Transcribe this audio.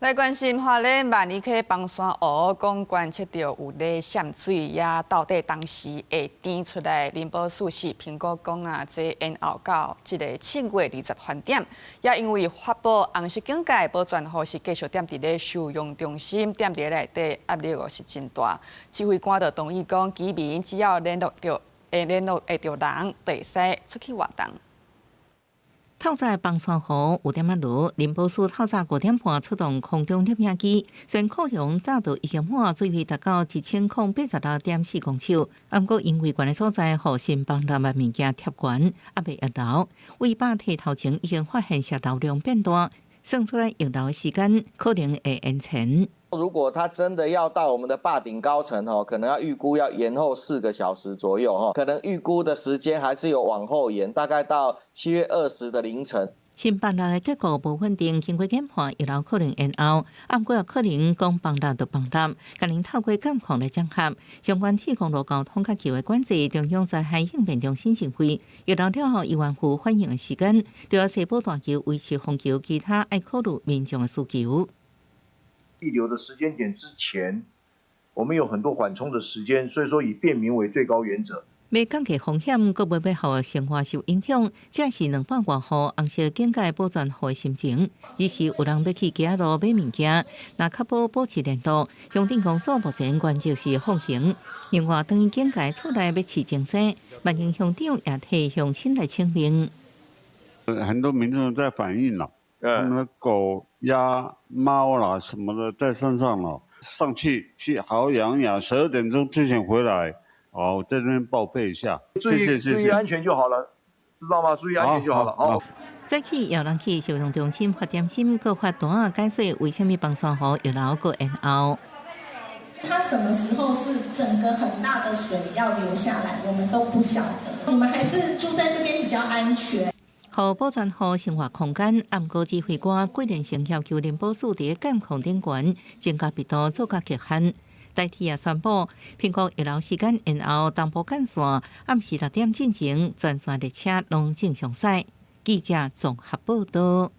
來關心花蓮萬里溪枋山湖，講觀測著有咧滲水，也到底當時會甜出來？林保署是評估講啊，這延後到這个7月20翻點，也因為發布紅色警戒，寶泉湖是繼續踮佇咧收容中心，踮佇內底壓力是真大。指揮官就同意講，居民只要聯絡著，會聯絡會著人，就會使出去活動。透早枋山湖有點仔濁，林保署透早5點半出動空中攝影機，雖然庫容早就已經滿，水位達到1086.4公尺。毋過因為懸的所在，予新枋塱的物件疊懸，猶未溢流。位壩堤頭前已經發現瀉流量變大，算出來溢流的時間可能會延前。如果它真的要到我們的壩頂高層，可能要預估要延後4個小時左右，可能預估的時間還是有往後延，大概到7月20的凌晨。新枋塱的結構無穩定，經過研判，溢流可能延後，毋過也可能講枋塱就枋塱，共𪜶透過監控來整合相關鐵公路交通佮橋的管制。中央災害應變中心認為，溢流了後，慰安婦反應的時間，除了世寶大橋維持封橋，其他愛考慮民眾的需求。溢流的時間點之前，我們有很多緩衝的時間，所以說以便民為最高原則。欲降低風險，閣袂欲予生活受影響，這是200外戶紅色警戒寶泉湖的心情。只是有人欲去街仔路買物件，若確保保持聯絡，鄉鎮公所目前原則是放行。另外，當警戒厝內欲飼精牲，萬榮鄉長也替鄉親來請命。很多民眾在反映啦，他們的狗、鴨、貓啦什麼的在山上了，上去去好好養養，12點鐘之前回來。好，在這邊報備一下，注意注意安全就好了，知道嗎？注意安全就好了。好。早起有人去收容中心發點心，閣發單仔解說為啥物枋山湖溢流閣延後。它什麼時候是整個很大的水要流下來，我們都不曉得。你們還是住在這邊比較安全。予寶泉湖生活空間，毋過指揮官郭連成要求林保署佇監控頂懸增加密度，做較極限。台鐵也宣布，評估溢流時間延後，東部幹線暗時6點進前，全線列車攏正常駛。記者綜合報道。